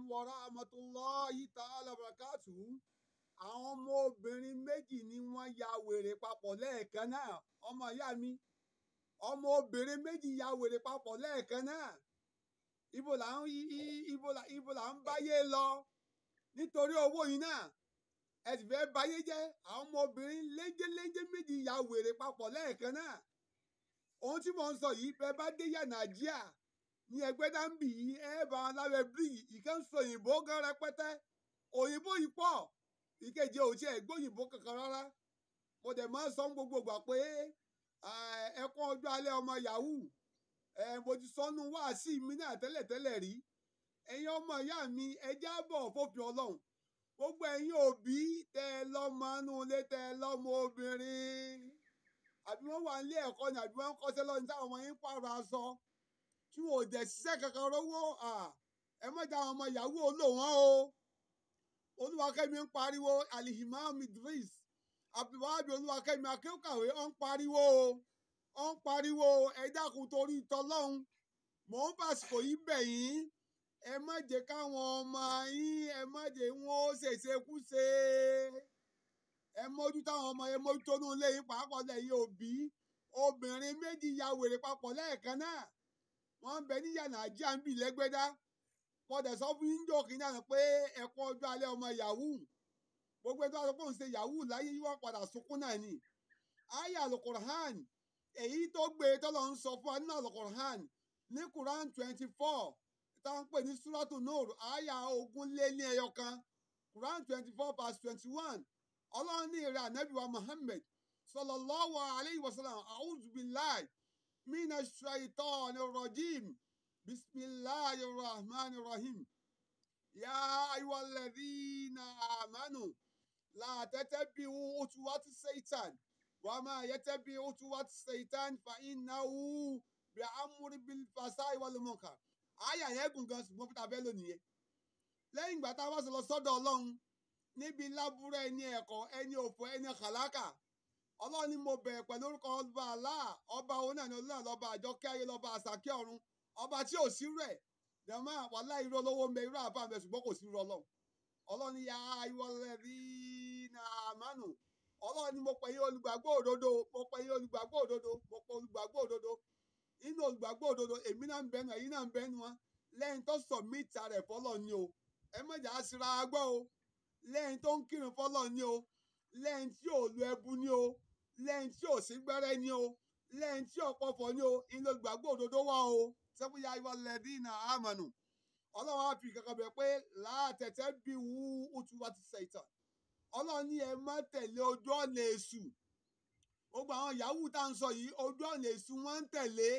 wa rahmatulahi ta'ala barakatuhu. Àwọn ọmọ obìnrin méjì ni wọ́n ya wèrè papọ̀ lẹ́ẹ̀kan náà. Ọmọ ìyá mi, ọmọ obìnrin méjì ya wèrè papọ̀ lẹ́ẹ̀kan náà. Ibo là ń ibo là ń báyé lọ nítorí owó yìí náà. Ẹ sì fẹ́ báyé jẹ́. Àwọn ọmọ obìnrin léńjéléńjé méjì ya wèrè papọ̀ lẹ́ẹ̀kan náà. Ohun tí mò ń sọ yìí, bẹ́ẹ̀ bá dé yà Nàìjíríà ní ẹgbẹ́ dáńbì yìí, ẹ bá wọn lábẹ́ bíríìjì. Ìkan sọ òyìnbó gan rẹpẹtẹ, òyìnbó yìí pọ̀, ìkejì ò tiẹ̀ gbóyìnbó kankan rárá. Mo dẹ̀ máa ń sọ gbogbo ìgbà pé ẹkún ọjọ́ alẹ́ ọmọ yahoo. Mo ti sọnù wáàsí mi náà tẹ́lẹ̀tẹ́lẹ̀ rí. Ẹ̀yin ọmọ ìyá mi, ẹ jábọ̀ fòfin Ọlọ́run. Gbogbo ẹ̀yin òbí tẹ́ ẹ lọ́mọ inú ilé, tẹ́ ẹ lọ́mọ obìnrin, àbí wọ́n wà nílé ẹ̀kọ́ ni, àbí wọ́n ń kọ́ṣẹ́ lọ́ni táwọn ọmọ yín ń pààrọ̀ aṣọ tí wọn ò dẹ̀ ṣiṣẹ́ kankan rówó, ẹ má jẹ́ àwọn ọmọ yahoo ó lò wọ́n o. Olúwakẹ́mi ń pariwo, Alihimam Idris Abdulwahabi Olúwakẹ́mi Akéwòkàwé ó ń pariwo o, ó ń pariwo. Ẹ dákun torí tọlọ́hun, mò ń fàsìkò yìí bẹ̀ yín, ẹ má jẹ́ káwọn ọmọ yín, ẹ má jẹ́ wọn ó ṣèṣekúṣe. Ẹ mójútó àwọn ọmọ, ẹ mójútó inú ilé yín, pàápàá lẹ́yìn òbí. Obìnrin méjì ya wèrè papọ̀ lẹ́ẹ̀kan náà, wọ́n ń bẹ ní Nàìjíríà ń bì lẹ́gbẹ́dá. Mo dẹ̀ sọ fún yín jọ́ kínní àná pé ẹ̀kọ́ ọjọ́ alẹ́ ọmọ yahoo, gbogbo ẹni tó wá sọ pé òun ṣe yahoo láyé yíwọ́ padà sunkún náà ni. Aya Al-Qur'an èyí tó gbé tọ́lọ̀ ń sọ fún wa nínú Al-Qur'an ní Quran 24 tá à ń pè ní Suratu Nur, aya 21, Quran 24 verse 21. Ọlọ́run ní ìrẹ̀ ànábì wa Muhammad sallallahu alayhi wa sallam, a'udhu billahi minash shaitani rajim, bismillahir rahmanir rahim, ya ayyuhalladhina amanu la tattabi'u khutuwati shaitan wa ma yattabi'u khutuwati shaitan fa innahu bi'amri bil fasai wal munkar. Àyà yẹn gùn gan, ṣùgbọ́n peter bello nìyẹn. Lẹ́yìn ìgbà tá a bá sọ lọ sọ́dọ̀ Ọlọ́run níbi lábúrẹ́ ẹni ẹ̀kọ́, ẹni òfò, ẹni kàlákà, Ọlọ́run ni mo bẹ̀rẹ̀ pẹ̀lú orúkọ ọba Allah, ọba òun náà ni Ọlọ́run, lọ́ba àjọkẹ́ ayé, lọ́ba àsàkẹ́ ọ̀run, ọba tí ò sí rẹ̀. Jàmá wàhálà irọ́ lọ́wọ́ ń bẹ, irọ́ àbá ń bẹ, ṣùgbọ́n kò sí irọ́ Ọlọ́run. Ọlọ́run ni ya ayyuhalladhina amanu, Ọlọ́run ni mo pè yín olùgbàgbọ́ òdodo, mo pè yín olùgbàgbọ́ òdodo, mo pè olùgbàgbọ́ òdodo. Inú olùgbàgbọ́ òdodo èmi náà ń bẹnu, ẹ̀yin náà ń bẹnu wọn. Lẹ́yìn tó submit rẹ̀ fọ́lọ́ ni o, ẹ má jà á síra gbọ́ o. Lẹ́yìn tó ń kírun fọ́lọ́ ni o, lẹ́yìn tí ò lu ẹbu ni o, lẹ́yìn tí ò sí gbẹ́rẹ́ ni o, lẹ́yìn tí ò pọ̀fọ̀ ni o, inú olùgbàgbọ́ òdodo wà o. Sẹ́kúnyà ayyuhalladhina amanu, Ọlọ́run á fi kankan bẹ̀ pé látẹ̀tẹ̀ bí wú utuwati shaitan. Ọlọ́run ní ẹ má tẹ̀lé ojú ọ̀nà èṣù. Gbogbo àwọn yahoo tá à ń sọ yìí, ojú ọ̀nà èṣù wọ́n ń tẹ̀lé.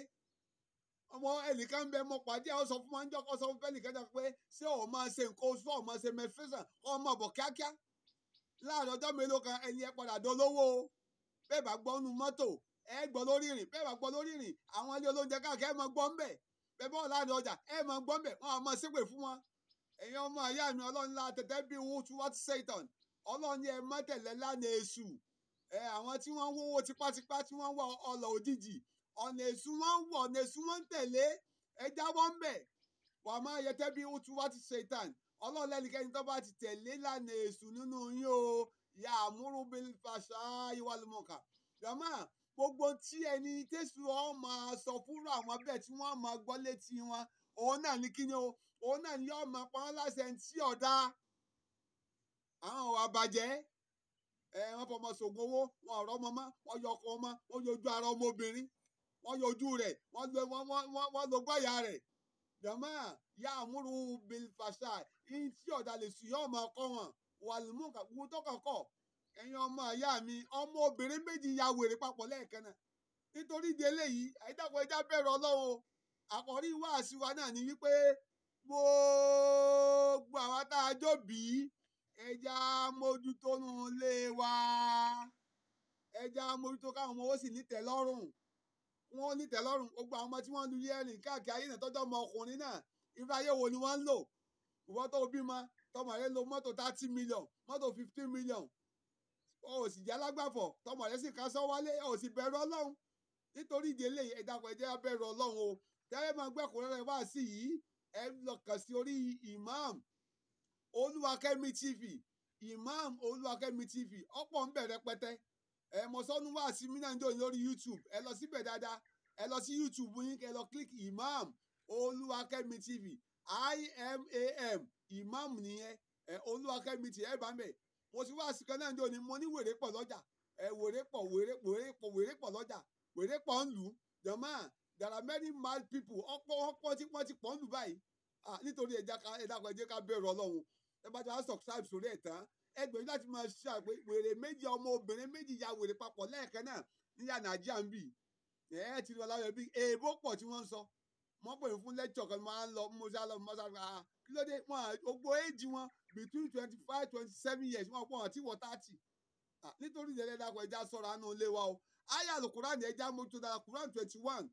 Ọmọ ẹnìkan bẹ mọ pàdé, ọ sọ fún wọn jọ, ọ sọ fún ẹnìkan jọ pé ṣé o máa ṣe nǹkan oṣù, ọ máa ṣe menstruation, ọ máa bọ̀ kíákíá. Láàrin ọjọ́ mélòó kan ẹni ẹ padà dolówó o. Bẹ́ẹ̀ bá gbọ́ nu mọ́tò, ẹ gbọ́ lórí ìrìn, bẹ́ẹ̀ bá gbọ́ lórí ìrìn, àwọn ilé olóúnjẹ káàkiri ẹ máa gbọ́ ń bẹ̀. Bẹ́ẹ̀ bọ́ láàrin ọjà, ẹ máa gbọ́ ń bẹ̀, wọ́n á máa ṣépè fún wọn. Ẹ̀yin ọmọ ìyá mi, Ọlọ́run la tẹ̀tẹ̀ bí wú tí wọ́n ti Satan. Ọlọ́run ní ẹ má tẹ̀lé lánàá èṣù. Ẹ àwọn tí wọ́n ń wówó tipátipá, tí wọ́n ń wá ọlọ̀ òjijì, ọ̀nà èṣù wọ́n ń wọ̀, ọ̀nà èṣù wọ́n ń tẹ̀lé, ẹ jáwọ́ ń bẹ̀. Wà á máa yẹtẹ́ bí wú tí wọ́n ti Satan. Ọlọ́run lẹ́nikẹ́ni tó bá ti tẹ̀lé lánàá èṣù nínú yín o, ya àmúrú bil fahsai wal munkar. Jàmá, gbogbo tí ẹni tẹ̀sù ọ máa sọ fúnra àwọn bẹ́ẹ̀ tí wọ́n máa gbọ́ létí wọn, òun náà ní kíni o, òun náà ni yóò máa pa wọ́n láṣẹ tí ọ̀dà. Àwọn ọ̀wà bàjẹ́, ẹ wọ́n fọmọ ṣògùn owó, wọn ọ̀rọ̀ ọmọ mọ́, wọ́n yọ ọkọ ọmọ, wọ́n yọ ojú ara ọmọbìnrin, wọ́n yọ ojú rẹ̀, wọ́n lo gbọ́yà rẹ̀. Jàmá, ya àmúrú bil fahsai, ní tí ọ̀dà lè sùn yóò máa kọ́ wọn, wal munkar, wo tó kàn kọ́. Ẹ̀yin ọmọ ìyá mi, ọmọ obìnrin méjì ya wèrè papọ̀ lẹ́ẹ̀kan náà. Nítorí ìdí eléyìí, àìdàpọ̀ ẹja bẹ̀rù Ọlọ́run o. Àkọ́rí wáàsí wa náà ni wípé gbogbo àwa tá a jóbi, ẹja mójútó nú ilé wa, ẹja mójútó káwọn ọmọ ó sì nítẹ̀lọ́rùn, wọ́n nítẹ̀lọ́rùn. Gbogbo àwọn ọmọ tí wọ́n ń lu yẹ́rìn káàkiri ayé náà tọ́jú ọmọ ọkùnrin náà, irú ayé wo ni wọ́n ń lò? Ìwọ tó bímọ, tọmọ rẹ lo mọ́tò 30 million, mọ́tò 15 million, o sì jẹ́ alágbàfọ̀, tọmọ rẹ sì kásán wálé, o sì bẹ̀rù Ọlọ́run. Nítorí ìdí eléyìí, ẹ dákun, ẹ jẹ́ á bẹ̀rù Ọlọ́run o. Tẹ́lẹ̀ máa gbẹ́kùnrẹ́rẹ́ wá sí yìí, ẹ lọ kàn sí orí Imam Olúwakẹ́mi TV, Imam Olúwakẹ́mi TV, ọ̀pọ̀ ń bẹ̀rẹ̀ pẹ́tẹ́. Ẹ mọ sọ́nù wá sí mí náà ń jò lórí YouTube. Ẹ lọ síbẹ̀ dáadáa, ẹ lọ sí YouTube yín, kẹ lọ click Imam Olúwakẹ́mi TV, IMAM, Imam nìyẹn. Ẹ Olúwakẹ́mi TV, ẹ bá ń bẹ̀. Mo ti wá sí kan náà ń jò ní, mo ní wèrè pọ̀ lọ́jà. Ẹ wèrè pọ̀, wèrè wèrè pọ̀, wèrè pọ̀ lọ́jà, wèrè pọ̀ ń lù. Jọ̀mọ́, there are many mad people. Ọ̀pọ̀ ọ̀pọ̀ tí wọ́n ti pọ̀ ń lù báyìí. Nítorí ẹja ká ẹ dákun, ẹ jẹ́ ká bẹ̀rù Ọlọ́run. Ẹ bá ti wá subscribe sórí ẹ̀ tán, ẹ gbìyànjú láti máa ṣe àpè wèrè méjì, ọmọ obìnrin méjì ya wèrè papọ̀ lẹ́ẹ̀kan náà níyà Nàìjíríà ń bì. Ẹ ti lọ láwọn ẹbí èèbó pọ̀ tí wọ́n ń sọ. Wọ́n pè mí fún lecture kan, máa ń lọ, mo sá lọ, mo sá lọ. Kí ló dé? Wọn gbogbo éèjì wọn between 25, 27 years, wọn pọ̀ àti wọ 30. Nítorí ìdẹ́lẹ́ dàpọ̀, ẹja sọ̀rọ̀ àánú ilé wa o. Aya Alukuran, ẹja mójútó dára. Quran 21,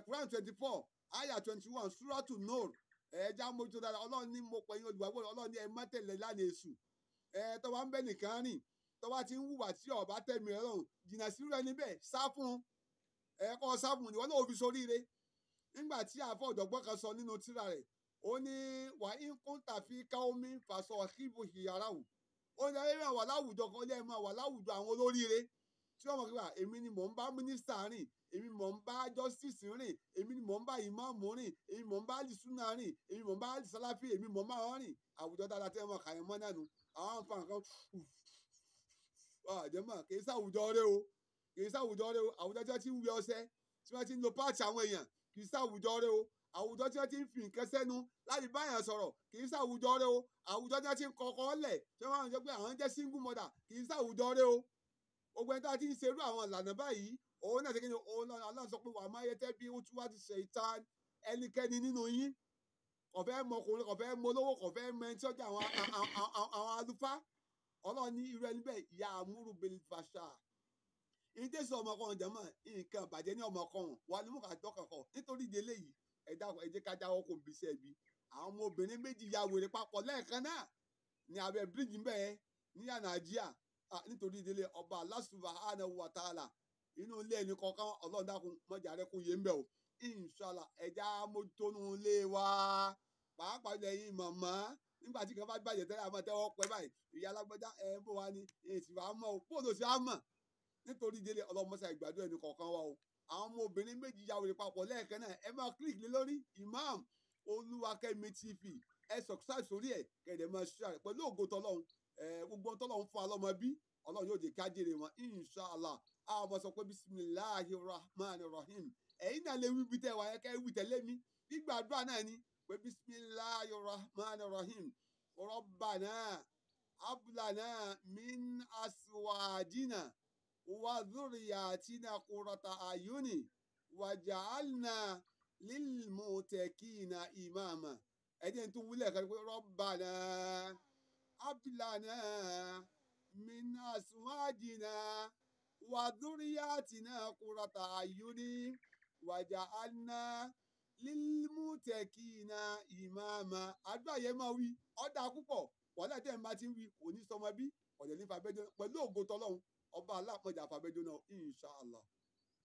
Quran 24, aya 21, Suratu Nur, ẹja mójútó dára. Ọlọ́run ní mo pè yín olùgbàgbọ́, Ọlọ́run ní ẹ má tẹ̀lé lánàá èṣù. Ẹ tó bá ń bẹ nìkan rìn, tó bá ti ń hùwà tí ọba tẹ̀mí ẹ lọ́rùn, jìnnà sí rẹ níbẹ̀, sá fún un. Ẹ kọ́ sá fún un, ìwọ náà ò fi soríire. Nígbà tí àfọ ọ̀jọ̀gbọ́n kan sọ nínú tírà rẹ̀, ó ní wà ń kún tàfi káómi fàṣọ kíbo ìyàrá wù. Ó ní ẹ máa wà láwùjọ kan, lẹ́ẹ̀ máa wà láwùjọ àwọn olóríire tí wọ́n mọ̀ pé èmi ni mò ń bá mínísítà rìn, èmi mò ń bá justice rìn, èmi ni mò ń bá ìmáàmù rìn, èmi mò ń bá alìsúnà rìn, èmi mò ń bá alìsálàfí, èmi mò ń bá wọn rìn. Àwùjọ dáadáa tí wọ́n mọ̀ kàyẹ̀ mọ́ náà nu àwọn àǹfààní kan àjẹmọ́. Kì í sáwùjọ rẹ o, kì í sáwùjọ rẹ o. Àwùjọ tí wọ́n ti ń wí ọṣẹ, tí wọ́n ti ń lo páàtì àwọn èèyàn, kì í sáwùjọ rẹ o. Àwùjọ tí wọ́n ti ń fi nǹkan sẹ́nu láti báyàn sọ̀rọ̀, kì í sáwùjọ rẹ o. Àwùjọ tí wọ́n ti ń kọkọ́ lẹ̀, tí wọ́n máa ń sọ pé àwọn jẹ́ single mother, kì í sáwùjọ rẹ o. Gbogbo ẹni tó ti ń ṣerú àwọn ìlànà báyìí, òun náà ṣe kí ni? Òun náà Allah sọ pé wà máa yẹ tẹ́ bí ó tún wá ti ṣe ìta. Ẹnikẹ́ni nínú yín kò fẹ́ mọ ọkùnrin, kò fẹ́ mọ olówó, kò fẹ́ mọ ẹni tí ó jẹ́ àwọn àlùfáà, Ọlọ́run ní irú ẹni bẹ́ẹ̀ ya àmúrú bẹ́ẹ̀ fàṣà ìdẹ́sọ̀ ọmọkùnrin jẹ̀mọ́ nǹkan ìbàjẹ́ ní ọmọkùnrin wà ní mú ká dọ́kànkọ̀. Nítorí ìdí eléyìí, ẹ dákun, ẹ jẹ́ ká jáwọ́ kó bí iṣẹ́ ibi. Àwọn ọmọbìnrin méjì ya wèrè papọ̀ lẹ́ẹ̀kan náà ní abẹ́ bíríìjì ń bẹ̀ yẹn ní Nàìjíríà. Nítorí ìdílé ọba Allah subhanahu wa ta'ala, inú ilé ẹni kọ̀ọ̀kan, Ọlọ́run dákun mọ́jà rẹ kó yé ń bẹ̀ o. Inshallah, ẹja mójútónú ilé wa, pàápàá lẹ́yìn màmá. Nígbà tí kan bá bàjẹ́ tẹ́lẹ̀, àmọ́ tẹ́wọ́ pẹ́ báyìí, ìyá alágbájá ẹ bó wa ni èsì wa mọ̀ o, bó ló ṣe á mọ̀? Nítorí ìdílé ọlọ́mọṣà ìgbàdo ẹni kọ̀ọ̀kan wa o. Àwọn ọmọbìnrin méjì ya wèrè papọ̀ lẹ́ẹ̀kan náà. Ẹ máa click lé lórí Imam Olúwakẹ́mi TV, ẹ subscribe sórí ẹ̀, kẹ̀dẹ̀ máa share pẹ̀lú ògo tọlọ́run. Ẹ gbogbo tọlọ́run fún alọ́mọ bí Ọlọ́run yóò jẹ́ ká jèrè wọn, inshallah. Àwọn ọmọ sọ pé bisimilahi rahman rahim. Ẹ̀yin náà lè wí bí tẹ́ wà yẹn, kẹ́ wí tẹ̀lé mi. Gbígbàdúrà náà ni pé bisimilahi rahman rahim, rabbana ablana min aswajina wa dhurriyatina qurrata ayuni waj'alna lilmuttaqina imama. Ẹ̀jẹ̀ tó wúlẹ̀ kan pé rabbana ablana min aswajina wa dhurriyatina qurrata ayuni waj'alna lilmuttaqina imama. Àdúrà yẹn máa wí ọ̀dà púpọ̀. Wàhálà tẹ́ ẹ̀ máa ti ń wí kò ní sọmọ bí ọ̀dẹ̀ nífa abẹ́jọ́ pẹ̀lú ògo tọ́lọ́hún ọba aláàpọ̀jà àfàbẹ́jọ́ náà, inshallah.